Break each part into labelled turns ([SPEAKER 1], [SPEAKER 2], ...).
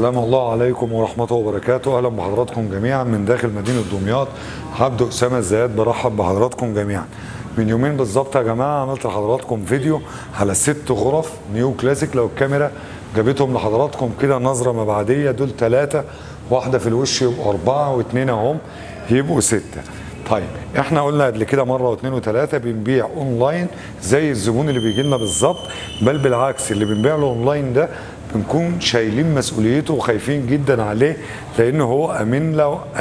[SPEAKER 1] السلام الله عليكم ورحمته وبركاته. اهلا بحضراتكم جميعا من داخل مدينة دمياط. عبده اسامة الزيات برحب بحضراتكم جميعا. من يومين بالظبط يا جماعة عملت لحضراتكم فيديو على 6 غرف نيو كلاسيك. لو الكاميرا جابتهم لحضراتكم كده نظره مبعديه، دول 3، واحدة في الوش يبقوا 4، و2 اهم يبقوا 6. طيب احنا قلنا قبل كده مرة واثنين وثلاثة بنبيع اونلاين زي الزبون اللي بيجي لنا بالظبط، بل بالعكس اللي بنبيع له اونلاين ده بنكون شايلين مسؤوليته وخايفين جدا عليه، لان هو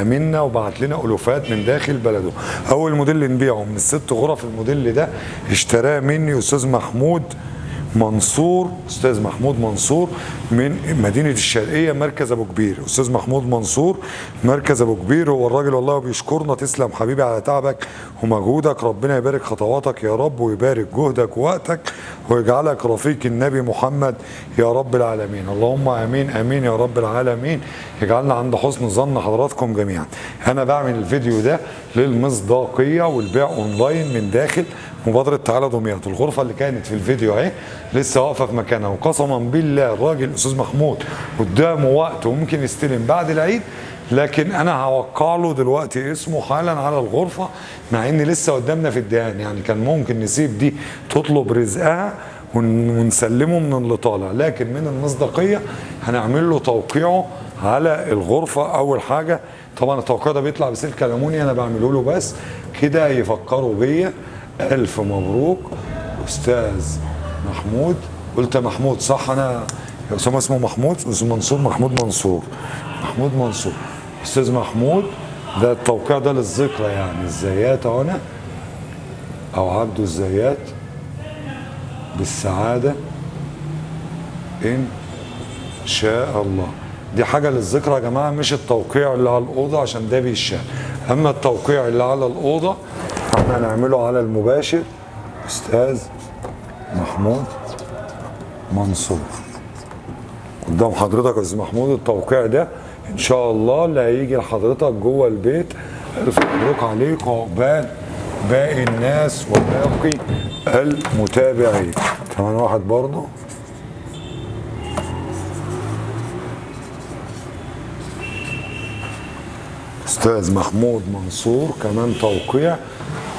[SPEAKER 1] امنا وبعت لنا الوفات من داخل بلده. اول موديل نبيعه من ال6 غرف الموديل ده اشتراه مني استاذ محمود منصور، استاذ محمود منصور من مدينة الشرقية مركز ابو كبير. استاذ محمود منصور مركز ابو كبير، هو الراجل والله بيشكرنا. تسلم حبيبي على تعبك ومجهودك، ربنا يبارك خطواتك يا رب ويبارك جهدك ووقتك ويجعلك رفيق النبي محمد يا رب العالمين. اللهم امين امين يا رب العالمين، يجعلنا عند حسن ظن حضراتكم جميعا. انا بعمل الفيديو ده للمصداقيه والبيع اونلاين من داخل مبادرة تعالى دمياط. الغرفة اللي كانت في الفيديو اهي لسه واقفة في مكانها، وقسما بالله الراجل الاستاذ محمود قدامه وقت وممكن يستلم بعد العيد، لكن انا هوقع له دلوقتي اسمه حالا على الغرفة، مع ان لسه قدامنا في الدهان. يعني كان ممكن نسيب دي تطلب رزقها ونسلمه من اللي طالع، لكن من المصداقية هنعمل له توقيعه على الغرفة. اول حاجة طبعا التوقيع ده بيطلع بسلك المونيا، انا بعمله له بس كده يفكروا بيا. الف مبروك استاذ محمود. قلت محمود صح؟ انا يا اسامة اسمه محمود، استاذ منصور، محمود منصور، محمود منصور، استاذ محمود. ده التوقيع ده للذكرى يعني. الزيات هنا او عبده الزيات بالسعادة ان شاء الله. دي حاجة للذكرى يا جماعة، مش التوقيع اللي على الاوضة عشان ده بيشال. اما التوقيع اللي على الاوضة احنا هنعمله على المباشر. استاذ محمود منصور قدام حضرتك يا استاذ محمود، التوقيع ده ان شاء الله اللي هيجي لحضرتك جوه البيت. الف مبروك عليك وعقبال باقي الناس وباقي المتابعين. كمان واحد برضه استاذ محمود منصور كمان توقيع،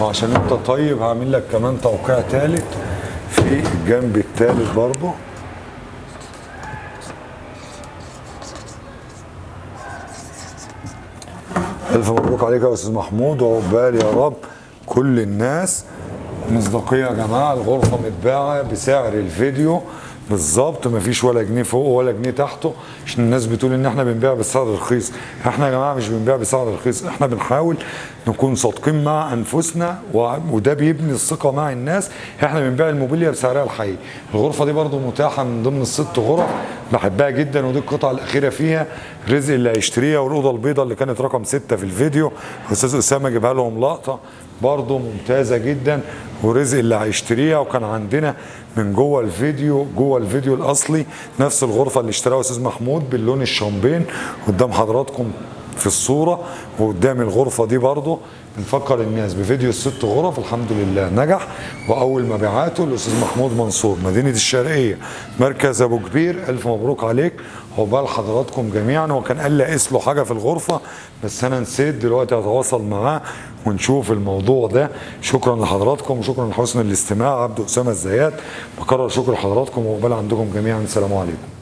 [SPEAKER 1] وعشان انت طيب هعمل لك كمان توقيع ثالث في الجنب الثالث برضه. الف مبروك عليك يا استاذ محمود وعقبال يا رب كل الناس. مصداقية يا جماعة، الغرفة متباعه بسعر الفيديو بالظبط، مفيش ولا جنيه فوق ولا جنيه تحته، عشان الناس بتقول ان احنا بنبيع بسعر رخيص. احنا يا جماعة مش بنبيع بسعر رخيص، احنا بنحاول نكون صادقين مع انفسنا، وده بيبني الثقة مع الناس. احنا بنبيع الموبيليا بسعرها الحقيقي. الغرفة دي برضو متاحة من ضمن ال6 غرف، بحبها جدا، ودي القطعة الاخيرة فيها رزق اللي هيشتريها. والاوضه البيضاء اللي كانت رقم 6 في الفيديو استاذ اسامة جابها لهم لقطة برضو ممتازة جدا، ورزق اللي هيشتريها. وكان عندنا من جوه الفيديو، جوه الفيديو الاصلي نفس الغرفة اللي اشتراها استاذ محمود باللون الشامبين قدام حضراتكم في الصورة، وقدام الغرفة دي برضو. بنفكر الناس بفيديو ال6 غرف، الحمد لله نجح، واول مبيعاته الاستاذ محمود منصور مدينة الشرقية مركز ابو كبير. الف مبروك عليك عقبال حضراتكم جميعا. وكان قال لي اقيس له حاجة في الغرفة بس انا نسيت، دلوقتي هتواصل معاه ونشوف الموضوع ده. شكرا لحضراتكم وشكرا لحسن الاستماع. عبده اسامة الزيات بكرر شكر لحضراتكم وعقبال عندكم جميعا. السلام عليكم.